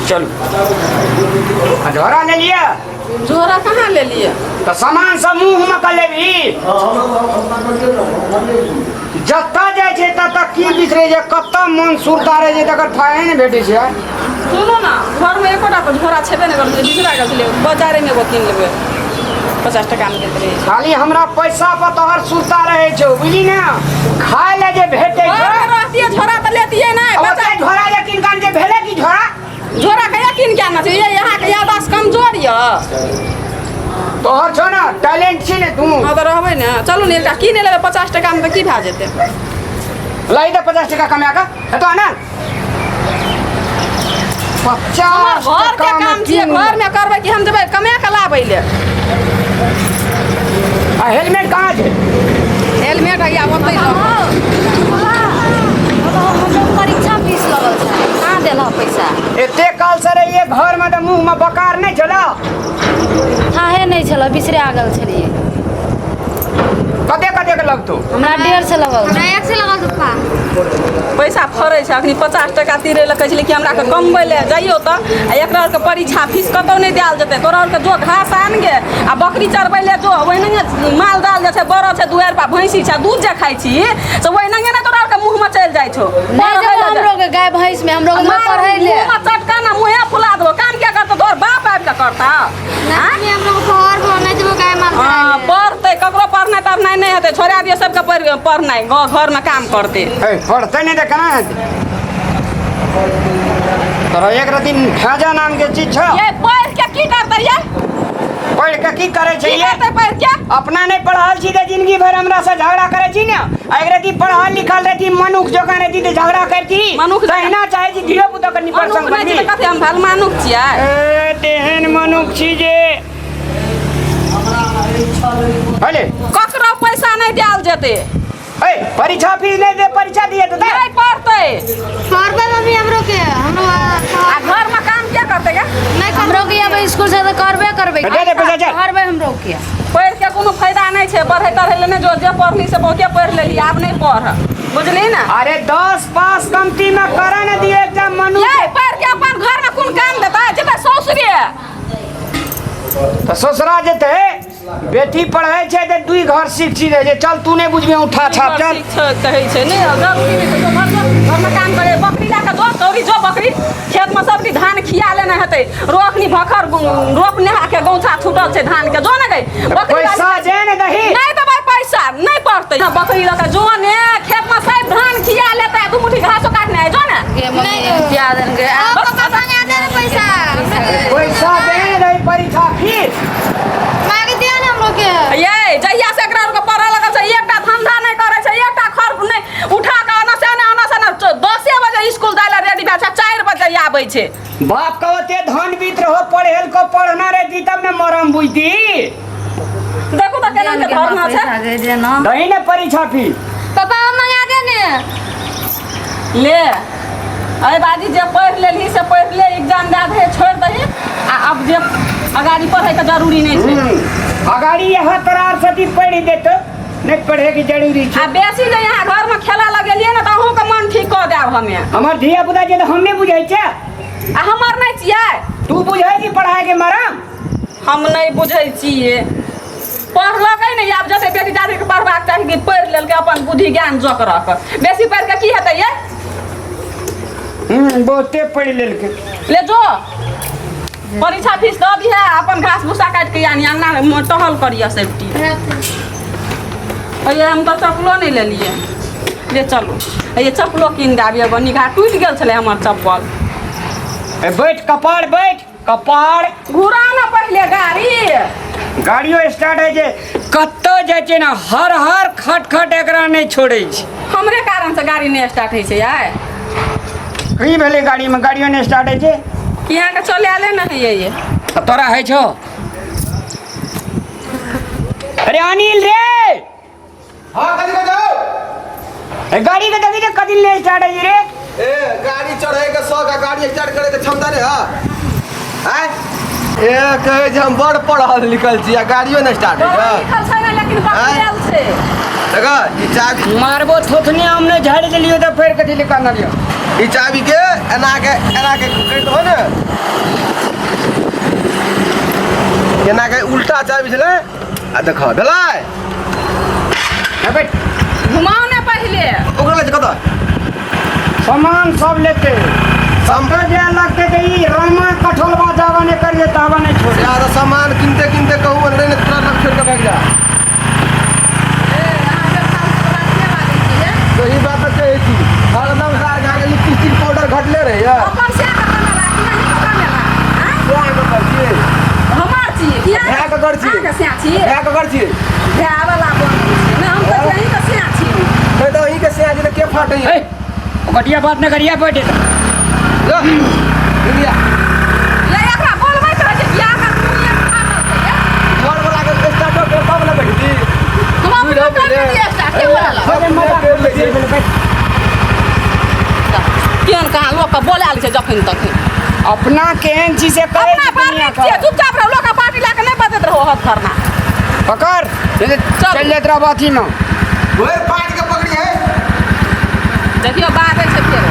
चलू आ झोरा ले लिअ। झोरा कहाँ ले लिअ? तऽ सामान सब मुँह मे कऽ लेबही। जतऽ जाइ छै ततऽ की बिसरै छै, कतऽ मन सुरता रहै छै तकर थाहे नहि भेटै छै। सुनू ने, घरमे एकोटा पर झोरा छेबे नहि करै छलै, बिसरा गेल छलै। बाजारेमे एगो कीन लेबै, 50 टाकामे दैत रहै छै। खाली हमरा पैसा पर तोहर सुरता रहै छौ, बुझली ने? खाय लए जे भेटै छौ। घरमे रहतियै झोरा तऽ लेतियै नहि। ओते बच्चा झोरा जे कीन कऽ जे भेलै की झोरा? झोरा कहिया कीन के आनना छै? ये अहाँके याददाश्त कमजोर यऽ। तोहर छौ ने टैलेंट छी ने तू। हँ तऽ रहबै ने। चलू ने, एकटा कीन लेबै 50 टाकामे तऽ की भए जेतै? लाई दे 50 टका कमा कऽ हेतो ने। 50 घर के टका में काम छियै, कीन। घरमे करबै कि हम जेबै कमा कऽ लाबै ले? आ हेलमेट कहाँ छै? हेलमेट हैया ओतै रहल। हमरो परीक्षा फीस लगल छै, कहाँ देलह पैसा? एते काल से रहिए घर में तऽ मुंह में बकार नहीं छला। थाहे नहि छल, बिसरा गेल छलियै। कते कते के लगतौ? हमरा 150 लगल छै। हमरा 100 लगल रुपा। पैसा फड़ै छै। अखनी 50 टाका तीरै लए कहै छलै कि हमरा के कमबै लए जइयौ तऽ। आ एकरा आरके परीक्षा फीस कतहु नहि देल जेतै। तोरा आरके जो घास आन गे आ बकरी चरबै लए जो, ओहिनाहिए माल जाल जे छै, बरद छै, दुआरि पर भैंसी छै, दूध जे खाइ छी से ओहिनाहिए ने तोरा आरके मुँहमे चलि जाइ छौ। नहि जेबो हमरो के गाय भैंस में, हमरो के पढ़ै ले। मुँहमे चटका ना मुँहे फुला देबो। काम क्या करतौ? तोहर बाप आबि कऽ करतौ? नहीं, हम लोग घर पर नहीं जेबो गाय माल चराय हँ ले। पढ़तै, ककरो पढ़नाइ तढ़नाइ नहि हेतै, छोड़ा दियौ सबके। पढ़ पढ़नाइ घरमे काम करतै। ए पढ़तै नहि तऽ केना हेतै? तोरा एक रति खाजा नाम के चीज छौ। ये पढ़ के की करतै? ये पढ़ के की करै छै? की ये करतै पढ़ के? अपना नहि पढ़ल छी तऽ जिंदगी भरि हमरा से झगड़ा करै छी ने। आ एक रति पढ़ल लिखल रहती, मनुख जकाँ रहती तऽ झगड़ा करती? मनुख जकाँ। तहिना चाहै छी धियो पुतो के निपर मनुख संग नहि छी बनबी। तऽ कथी हम भलमानुख छियै? ए तेहन मनुख छी जे अरे ककरो पैसा नहि देल जेतै। ए परीक्षा फीस नहि दे, परीक्षा दिए तऽ दे। नहि पढ़तै। पढ़बै मम्मी, हमरो के हमरो आ घरमे काम के करतै गे? नहीं। हमरो के अब स्कूल से तऽ करबे करबै। दे दे पैसा, चल। करबै हमरो के। पढ़ि के कोनो फायदा नहि छै। पढ़ै तढ़ै लए नहि जो। जे पढ़ली से बहुते पढ़ि लेली, आब नहि पढ़, बुझली ने? अरे 10 पास कमती में करा ने दिए एकटा मनुख। ये पढ़ि के अपन घरमे कोन काम देतै? जेतै ससुरे। तऽ ससुरा जेतै। बेटी पढ़ै छै तऽ दुई घर शिक्षित होइ छै। चल, तू नहि बुझबे, उठा छाप चल। शिक्षक कहै छै नहि जरूरी नहि छै। घर घरमे काम करे, बकरी लए कऽ जो तौरी जो। बकरी खेतमे सबटी धान खिया लेने हेतै। रोखनी भखर रोप नेहा के गौछा छूटल छै धान के। जो ने गई बकरी। पैसा दे ने दही। नहि देबै पैसा, नहि पड़तै। बकरी लऽ कऽ जो ने, खेतमे सब धान खिया लेतै, दू मुट्ठी घासो काटने है, जो ने। गे मम्मी, क्या देन गे? पापा मंगा दे ने पैसा। पैसा दे ने दही, परीक्षा फीस। मांग दिया ने हमरो के। ये जहिया से एकरा आरके पढ़ऽ लगल छै, एकटा धंधा नहि करै छै, एकटा खर नहि उठा कऽ एना से एना एना से एना। 10 बजे स्कूल जाइ लए रेडी भए छै, 4 बजे आबै छै। बाप के ओते धन बीत रहो, पढ़ेल को पढ़ना रहती तब ने मरम बुझती। देखू तऽ केना के धरना छै। पैसा गे देना। दही ने परीक्षा फीस। पापा, मंगा दे ने। ले अरे बाजी, जे पढ़ि लेलही से पढ़ि ले, एग्जाम दए दही, छोड़ि दही। आ अब जे अगाड़ी पढ़ैके जरूरी नहि छै। अगाड़ी यहाँ तोरा सती पढ़ि देतो, नहीं पढ़े के जरूरी छै। आ बेसी जे यहाँ घरमे खेला लगेलियै ने तऽ अहूँके मन ठीक कऽ देब हमे। हमर धिया पुता छै तऽ हम नहि बुझै छै? आ हमर नहि छियै? तू बुझै छी पढ़ाई के मरम? हम नहि बुझै छियै। पढ़लकै नहि, आब जते बेटी दादीके पढ़बाक चाही कि पढ़ि लेलकै, अपन बुद्धि ज्ञान जोकरक। बेसी पढ़ि कऽ की हेतै ये? बहुते पढ़ि लेलकै। ले जो, परीक्षा फीस दऽ दिहे, अपन घास भूसा काटि के आनि अंगना टहल करिय सेफ्टी। अये हम तऽ चप्पलो नहि लेलियै। ले चलू, ये चप्पलो कीन देब एगो निघा, टूटि गेल छलै हमर चप्पल। ए बैठ कपार, बैठ कपार। घुरा ने पहिले गाड़ी। गाड़ियो स्टार्ट होइ छै। कतऽ जाइ छै ने, हर हर खट खट एकरा नहि छोड़ै छै। हमरे कारण से गाड़ी नहि स्टार्ट होइ छै आइ। की भेलै गाड़ीमे? गाड़ियो नहि स्टार्ट होइ छै? कि अहाँके चले आले ने होइए ये? आ तोरा होइ छौ? अरे अनिल रे। हाँ, कथी कहै छौ? ए, गाड़ी के देखी कथी ले स्टार्ट होइ छै रे। ए, गाड़ी चढ़े के शौक आ गाड़ी स्टार्ट करे के क्षमता नहीं है? आय ए, कहै छै हम बड़ पढ़ल लिखल छी आ गाड़ियो नहि स्टार्ट होइ पढ़ल छै। लिखल छै ने, लेकिन बकलेल छै। देख ई चाबी। मारबो थोथनी, हम नहि झाड़ि देलियो तऽ फेर कथी ले कानलियो? ई चाबी के एना के करि देबो ने, एना के उल्टा चाबी छलै आ देख भेलै। बैठ। घुमाउ ने पहिले। ओकरा लै छै कतऽ? सामान सब लेते सबके जे लगते तऽ ई रामा कठोलबा जावा नहि करिए तावा नहि छोड़े। यार सामान किनते किनते कहू अनरे ने तोरा लग छोड़ के भागि जा। सही बात तऽ कहै छी, हरदम सार खा के लिपस्टिक पाउडर घटले रहैया। अपन से कऽ राखी नहीं कऽ मेला। सएह ककर छियै? हमर छी किया? भाय ककर छी? अहाँके सएह छी। भाय ककर छियै? भाय वाला बनै छै ने, हम तऽ अहीं के सएह छी। नहि तऽ अहीं के सएह छी तऽ के फाटैया? ए, घटिया बात नहि करिया, बैठे। जा, दुनिया। ले एकरा बोलबै तऽ जे बियाह कर दुनिया फाटल छै ये। घर वाला के स्टार्ट कर तब ने बैठती। हम अपना कर दिए स्टार्ट के बोलल। अरे मजाक कर लै छै। बैठ। केहन कहाँ लोकके बोलायल छै जखन तखन। अपना केहन चीज से कहै अपना छै बड़ दुनिया नीक छियै, के। चुपचाप रहो, लोकके पार्टी लए कऽ नहि बजैत रहो हद फरना। पकड़, चल जाइत रहब अथीमे। ओए पाँच के पकड़ी है। देखियौ बाजै छै फेर।